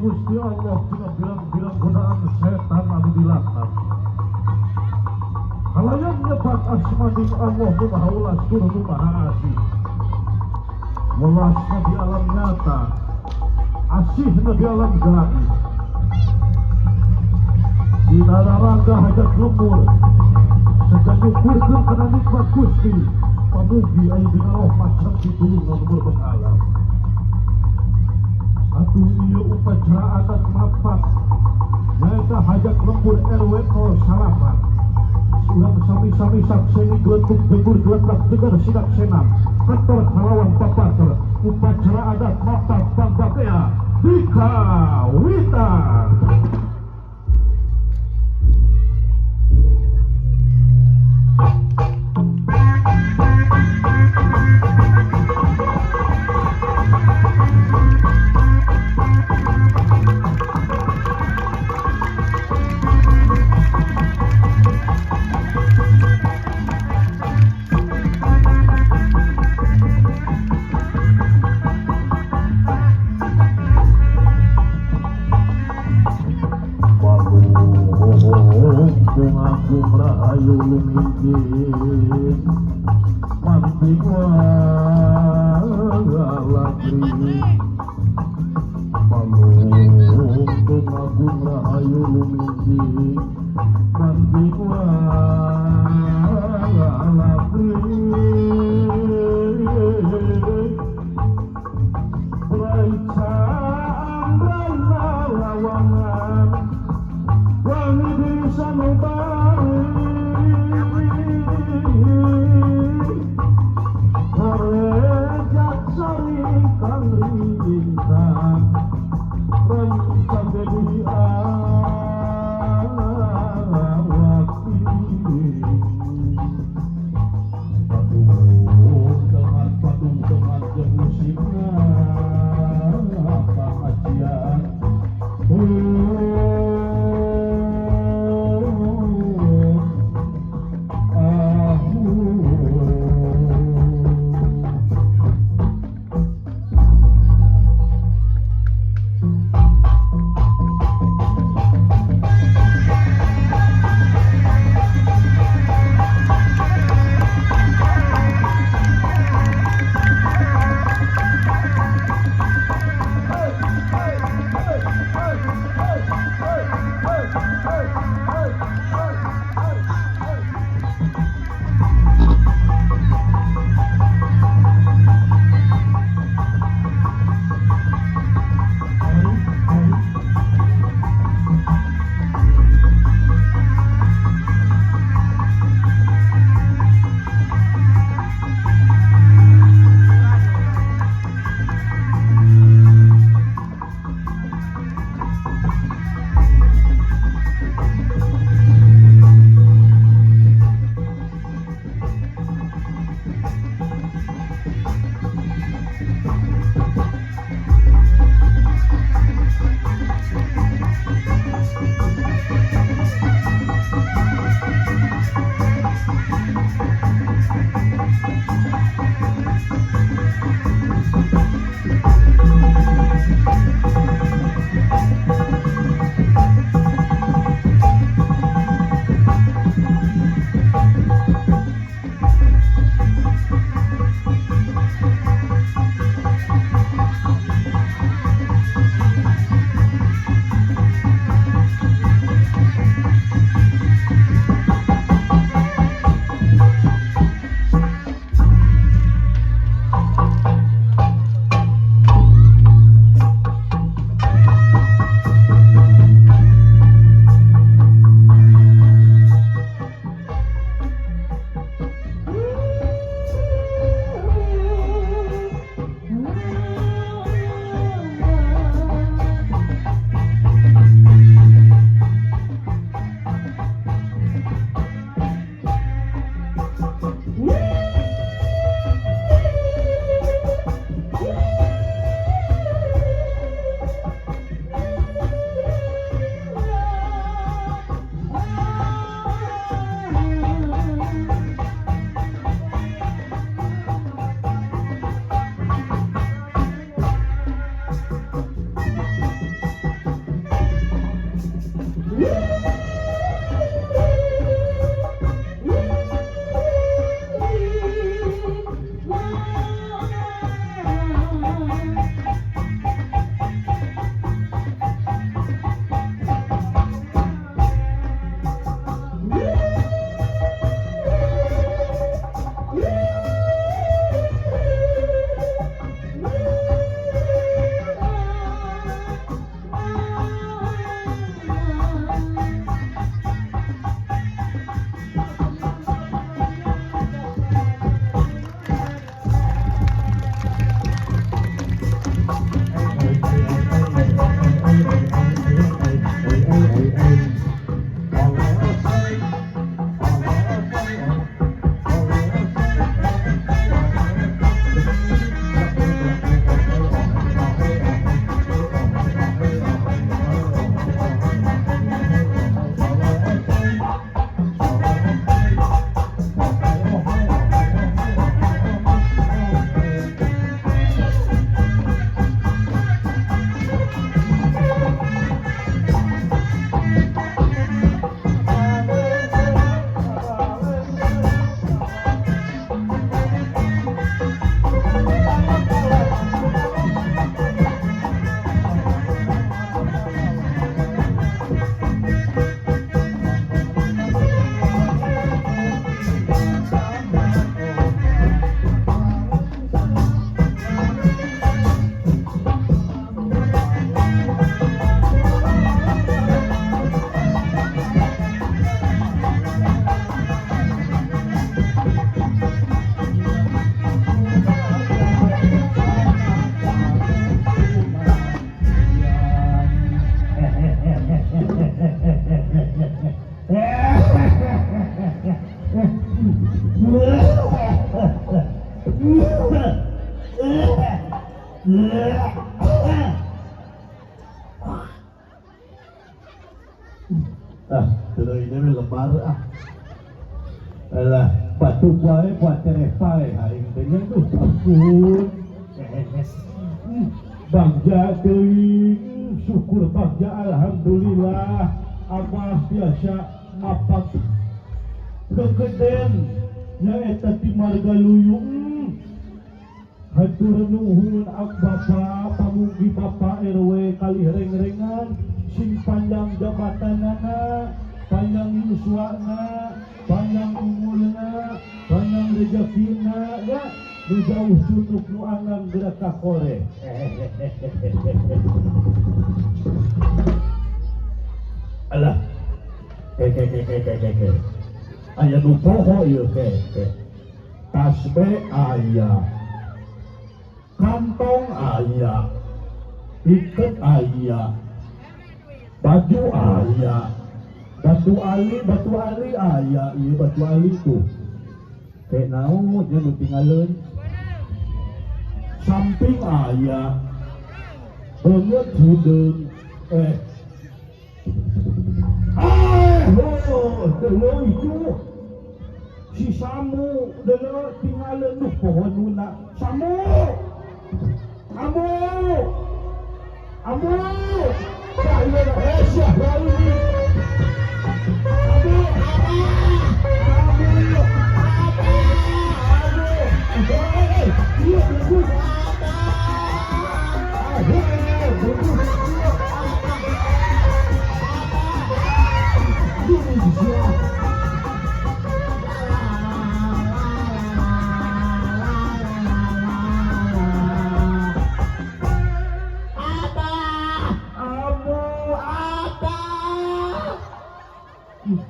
Gusti Allah tina pirang-pirang godaan setan anu dilaknat. Kalayan nyebat asmaning Allah nu Maha Welas tur nu Maha Asih. Welasna di alam nyata, asihna di alam gaib. Dina raraga hajat lembur, sejak nyukurkeun kana nikmat Gusti, pamugi aya dina rahmat sareng pitulungan nu alam. Atuh ieu upacara adat mapak nyaeta hajat lembur RW 09. Urang sami-sami sakseni geletuk jegur geletak jeger sidak senam kantor kalawan papater upacara adat mapak Pambakea di Kawitan. Balung agung rahayu luminting manting walagri. Balung agung rahayu luminting manting walagri. Raicaan raina lawangan wangi di sanubari. Karejak sari kang lintang rencang jadi awaki. Padung dengan padung dengan jemusimna pengajian. Kene lebar ah. Alah, batuk wae buat tereh pae aing teh nya tuh ampun. Bagja teuing, syukur bagja alhamdulillah. Abah biasa mapak kekeden nyaeta ti Margaluyu. Hatur nuhun ak Bapak, pamugi Bapak RW kali reng-rengan sing panjang jabatanana, panjang yuswana, panjang umurna, panjang rezekina ya. Nu jauh cunuk nu anggang gerak ka kore. Alah. Ke ke ke ke ke ke. Aya nu poho ieu ke ke. Tasbih aya. Kantong aya, iket aya, baju aya, batu ali aya, iya batu ali tuh. Kayak naon dia nu tinggalin. Samping aya, beungeut hideung, oh, deuleu itu. Si Samu deuleu tinggalin duh pohon nuna. Samu. Amu! Amu! Amu! Amu!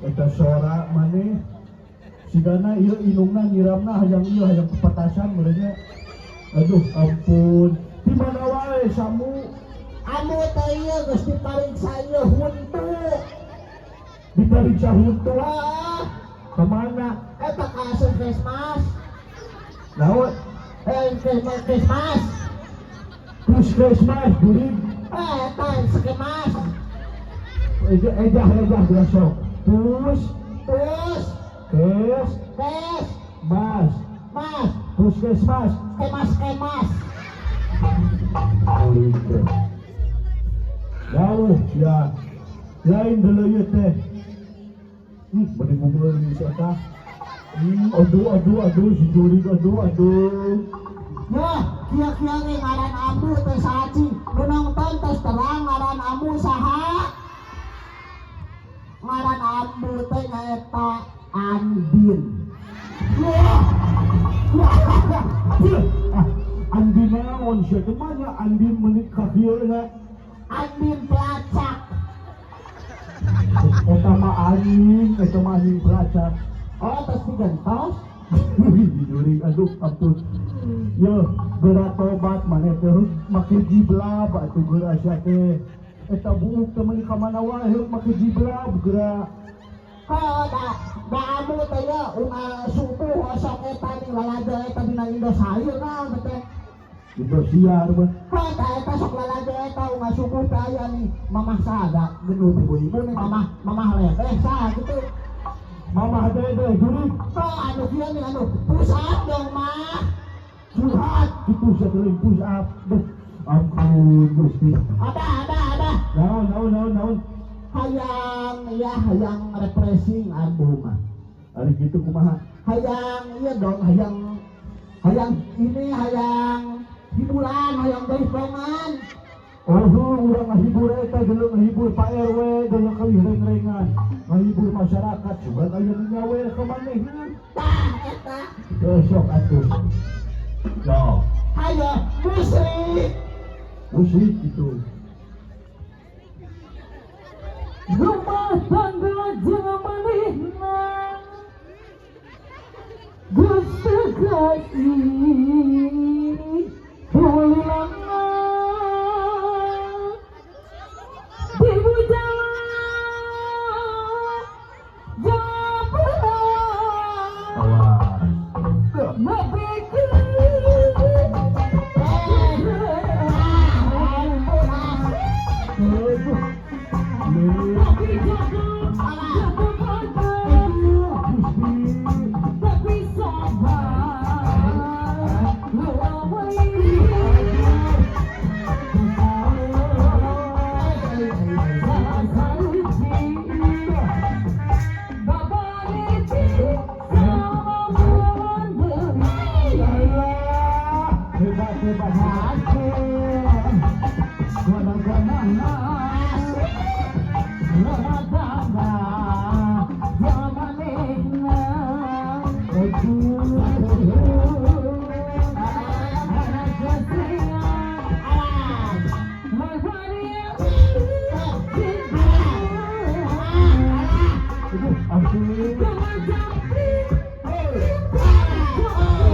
Eta sora maneh sigana ieu inungna nyiramna hayang ieu hayang pepetasan meureunnya. Aduh ampun, di mana wae Samu? Amu teh ieu geus dipariksa ieu huntu. Dipariksa huntu? Heeh. Kemana? Eta ka puskesmas. Naon? Puskesmas. Puskesmas jurig. Eta puskesmas. Ejah ejah besok. Pus, Pus, kes, kes, mas, mas, puskesmas, kemas kemas. Jauh ya, lain dulu ya teh. Beri mobil di sana. Aduh, aduh, aduh, si jurig, aduh, aduh. Yah, kia-kia ge ngaran ambu teh saci. Nu nonton tos terang ngaran ambu saha? Ngaran ambu teh nyaeta Andin. Wah, wah, ah, Andin naon sia teh mah nya Andin menikah kieu nya. Andin pelacak. Eta mah anjing, eta mah anjing pelacak. Oh, tos digentos. Jurig, aduh, ampun. Yo, geura tobat maneh teh make jiblab atuh geura sia teh. Eta buuk teh meuni ka mana wae heuk make jiblab geura. Heuh, da ambu teh ye unggal subuh osok eta nih lalajo eta dina Indosiar naon teh. Indosiar mah. Heuh, da eta sok lalajo eta unggal subuh teh aya nih mamah saha gendut ibu-ibu nih mamah ledeh saha gitu. Mamah dedeh jurig. Heuh, anu kieu nih anu push up dong mah. Curhat gitu sia teh push up. Duh, ampun Gusti. Ada. Naon naon naon naon. Hayang ya hayang refreshing ambu mah. Ari kitu kumaha? Hayang iya dong, hayang hayang ini hayang hiburan, hayang gaipongan. Oh, urang ngahibur eta geuleuh ngahibur Pak RW, geuleuh kali reng-rengan. Ngahibur masyarakat juga aya nu nyawer ka maneh. Tah eta. Sok atuh. Yo. Hayo musik. Musik gitu. Rumah tangga jeung manehna Gusti kasih tulilana Dibu jalan Awas. Aduh. Ampun. Itu Pak RW, Pak RW, Pak RW, itu Pak RW.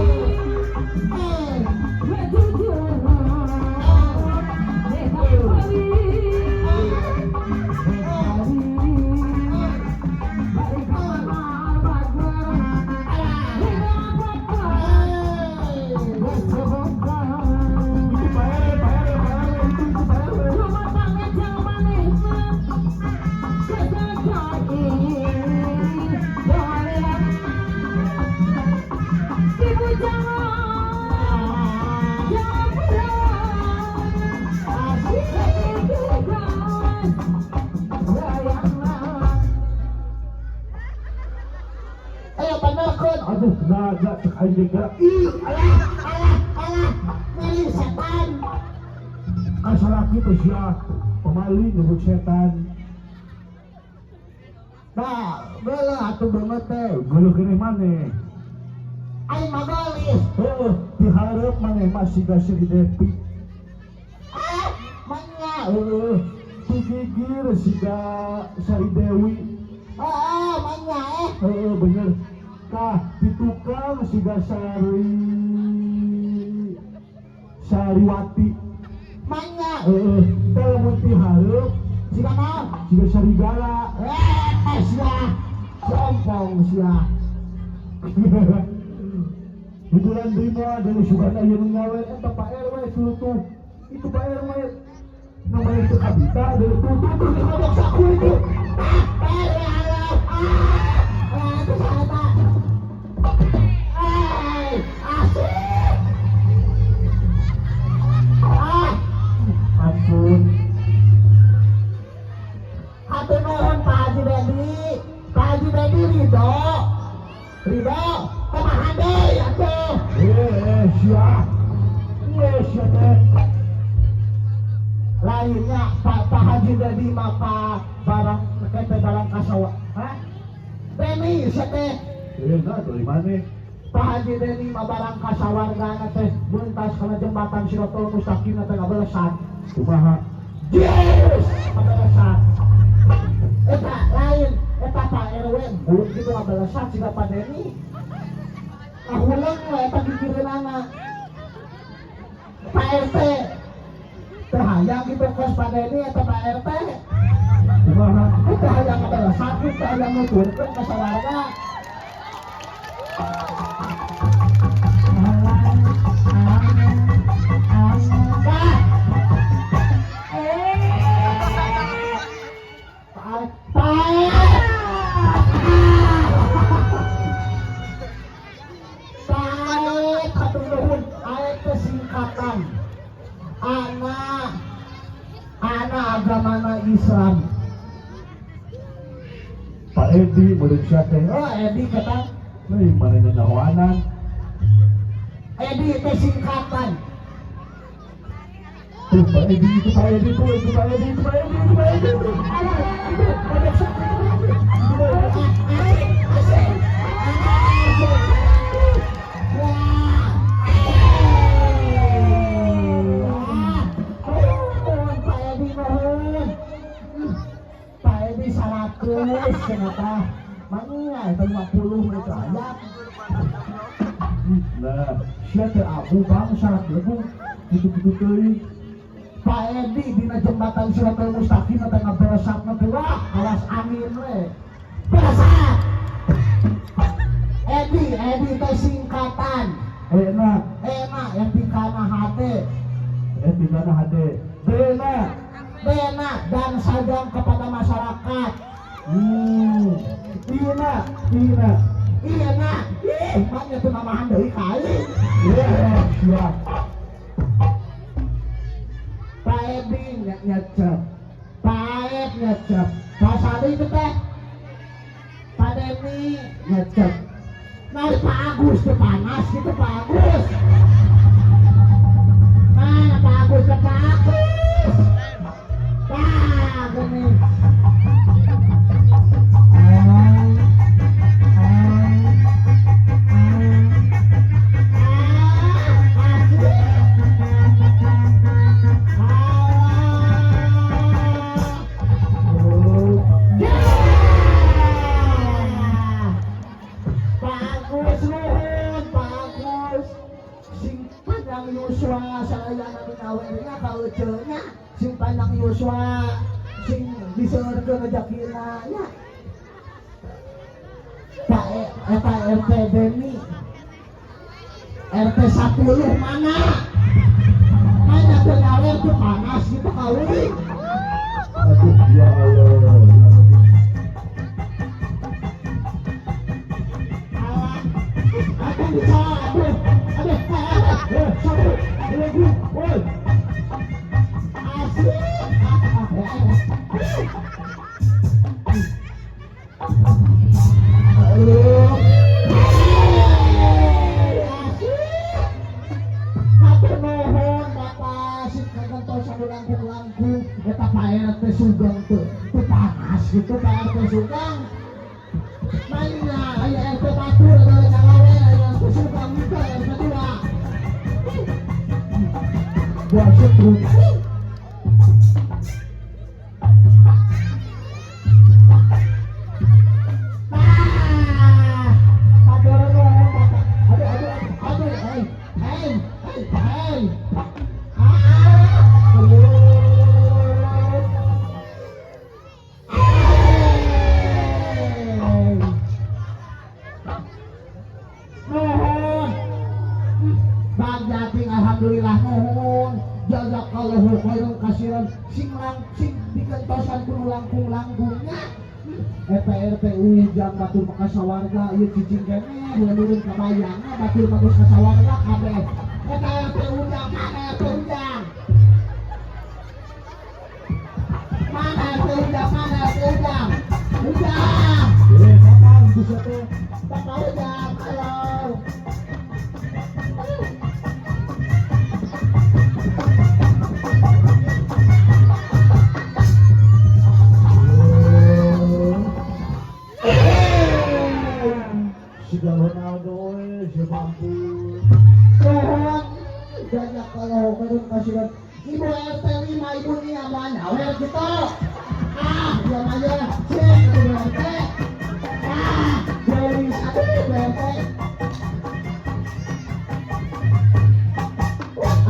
Ayo benerkeun. Aduh, naga cek aing ge gerak. Ih, alah, alah, alah, ngeri setan. Kasalaki teh sia pemaling nyebut setan. Nah, geuleuh atuh beungeut teh. Geuleuh keneh maneh. Aing mah geulis. Heueuh, dihareup maneh mah siga Sri Devi. Ah, manya. Heueuh, ti gigir siga Sari Dewi. Ah, manya eh. Heueuh, bener. Tah, di tukang siga Sari Sariwati. Manya. Heueuh, teh lamun ti hareup Siga naon? siga Sarigala. Eh, sia. Sompong sia. Hiburan Bima dari Suganda yang nyawer eta Pak RW tuh itu Pak RW namanya itu kabita dari tuh tuh tuh Goblok saku itu. Ah, eh, alah. Ah, ah, itu saha Eh, asik. Ah, ampun. Hatur nuhun Pak Haji Dedi. Pak Haji Dedi ridho. Ridho, kumaha deui atuh. Eh, sia eh sia teh. Lainnya Pak Pak Haji Dedi mah Pak barang teh barang kasawa. Hah? Deni sia teh. Eh, nah dari mana? Pak Haji Deni mah barang kasawargana teh mentas kana jembatan Siratul Mustaqim teh ngabelesan. Kumaha? Yes, ngabelesan. Eta lain, eta Pak RW belum gitu ngabelesan siga Pak Deni. Ngahuleng we eta gigireunana. Pak RT teh hayang gitu kos Pak Deni eta Pak RT. Kumaha? Teu hayang ngabelesan, teu hayang nuturkeun ka sawarga. Tah, Pak Pak Pak hatur nuhun, aek teh singkatan. Ana ana agamana Islam. Pak Edi meureun sia teh. Oh, Edi kata Euy, mana nyahoanan. Edi teh singkatan. Tuh Pak Edi itu Pak Edi tuh itu Pak Edi itu Pak Edi itu Pak Edi itu. Alah, itu goblok saku itu. Itu Pak Edi. Asik, asik. Asik. Wah. Wah. Nuhun Pak Edi nuhun. Pak Edi 100 kenapa? Mangga itu 50 itu ayat. Nah, sia teh abu bangsat lebu gitu-gitu teuing. Pak Edi dina jembatan Siratul Mustaqim teh ngabelesakna teh wah awas angin we. Belesak. Edi, Edi teh singkatan. Enak, Enak yang dikana hate. eh tinggalna hade. Bena. Bena dan sayang kepada masyarakat. Ina, Ina. Iya nak, ih, maknya tuh namahan deui ka aing. Eh, sia. Pak Edi nyecep, Pak Aep nyecep, Pak Sadi itu teh, Pak Deni nyecep. Nah, Pak Agus tuh panas gitu Pak Agus. Mana Pak Agus ya Pak Agus? Wah, gini. Ah, asik. Alah. Oh, Yeah! nyawernya ka nya sing pandang yuswa sing diseurkeun rejakina nya. Pak eta RT Deni RT 10 mana? Mana teu nyawer teu panas gitu kawin. Aduh ya Allah. Alah, aduh bisa, aduh, aduh, Eh, sabar. Aduh, woi. Asik. Aduh. Asik. Hatur nuhun Bapak sing kagentos anu langkung-langkung eta Pak RT Sugeng teu teu panas gitu Pak RT Sugeng. Mana aya RT batur ada nyalawe aya RT Sugeng teu RT 2. Dahsyat bro. Nah, hatur nuhun Bapak. Aduh aduh aduh hey hey hey hey. Ah. Aduh. Hey. Nuhun. Bagja ting alhamdulillah nuhun. Jazakallahu khairan kasiran sing lang sing dikentosan kudu langkung-langkungnya. Eta RT ujang batur mah kasawarga ieu cicing keneh nurun ka bayangna batur mah geus kasawarga kabeh. Eta RT ujang mana RT ujang? Mana RT ujang mana RT ujang? Ujang. Eh, kapan bisa teh? Bapak ujang halo. Siga Ronaldo we, si mampu. Nuhun. Jazakallahu khairan kasiran. Ibu RT 5 ibu ni aman awer gitu. Ah, diam aja. Cek Ibu RT. Ah, gelis aduh Ibu RT.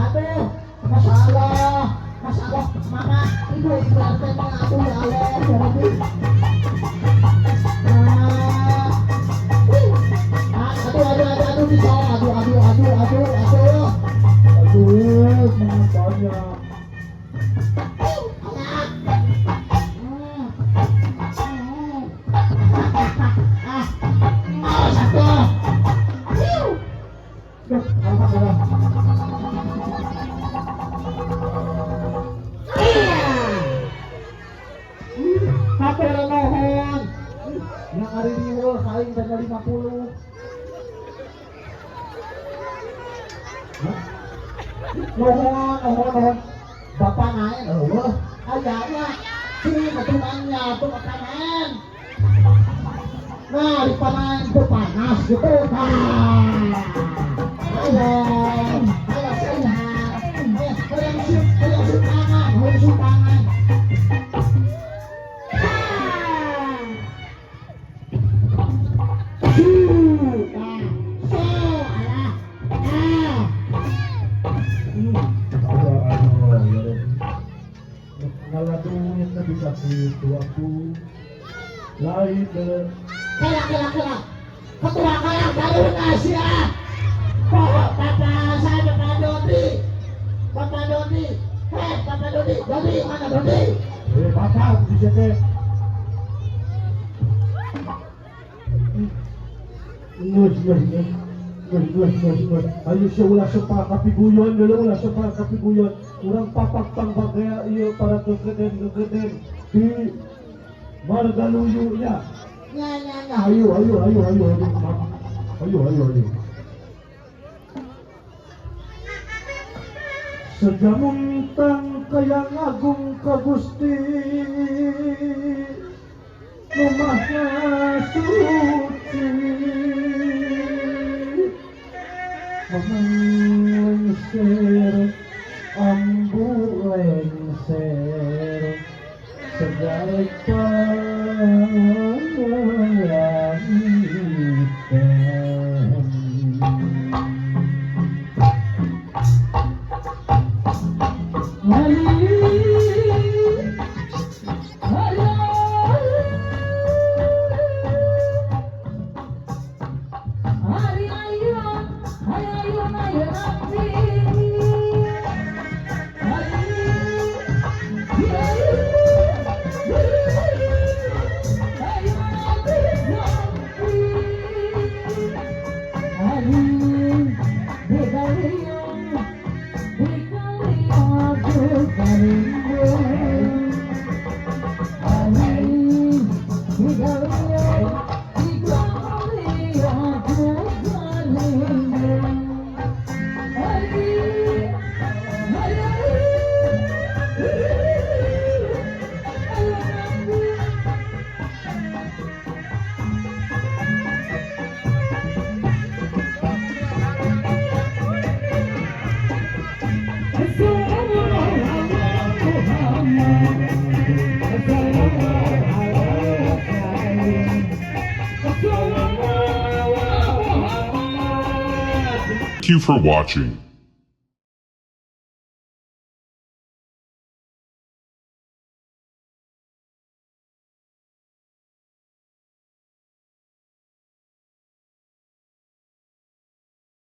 Aduh, Masya Allah, Masya Allah, Mama, Ibu Ibu RT mah aduh ya Allah, ya Rabbi. Ah, ah, aduh, aduh, aduh, aduh, bisa, aduh, aduh, aduh, aduh, aduh. Aduh, menang banyak. Alah. Ah, ah, satu. Duh, alhamdulillah. Hatur nuhun. Yang hari ini kain tanggal 50. Nuhun, nuhun, nuhun. Bapak naik, eueuh. Ayana, sini ketungannya tuh makanan. Nah, di panain tuh panas gitu. Nah. Ayo, ayo saya. Ayo, hoyong siuk, hoyong siuk tangan, hoyong siuk tangan. Nah, so, alah, ah. Aduh, aduh, ya Rabbi. Ngalah duit na bisa gitu aku. Lain deh. Kela, kela, kela. Ketua kaya baru nasi ah. Bawa Bapak saya Bapak Dodi. Bapak Dodi. Hei, Bapak Dodi. Dodi, mana Dodi? Eh, bapak bisa teh. Ngus, ngus, ngus. Ngus, ngus, ngus, ngus. Ayo siya ulah sepa kapiguyon, dulu ulah sepa kapiguyon. Urang papak tang bagaya ieu para kekeden-kekeden di Margaluyu nya. Nya, nya, nya. Ayo, ayo, ayo, ayo, ayo. Ayo, ayo, ayo. Sejamuntang kayang agung ka Gusti nu Maha Suci Mamang lengser ambu lengser segar pangitan. Thank you for watching.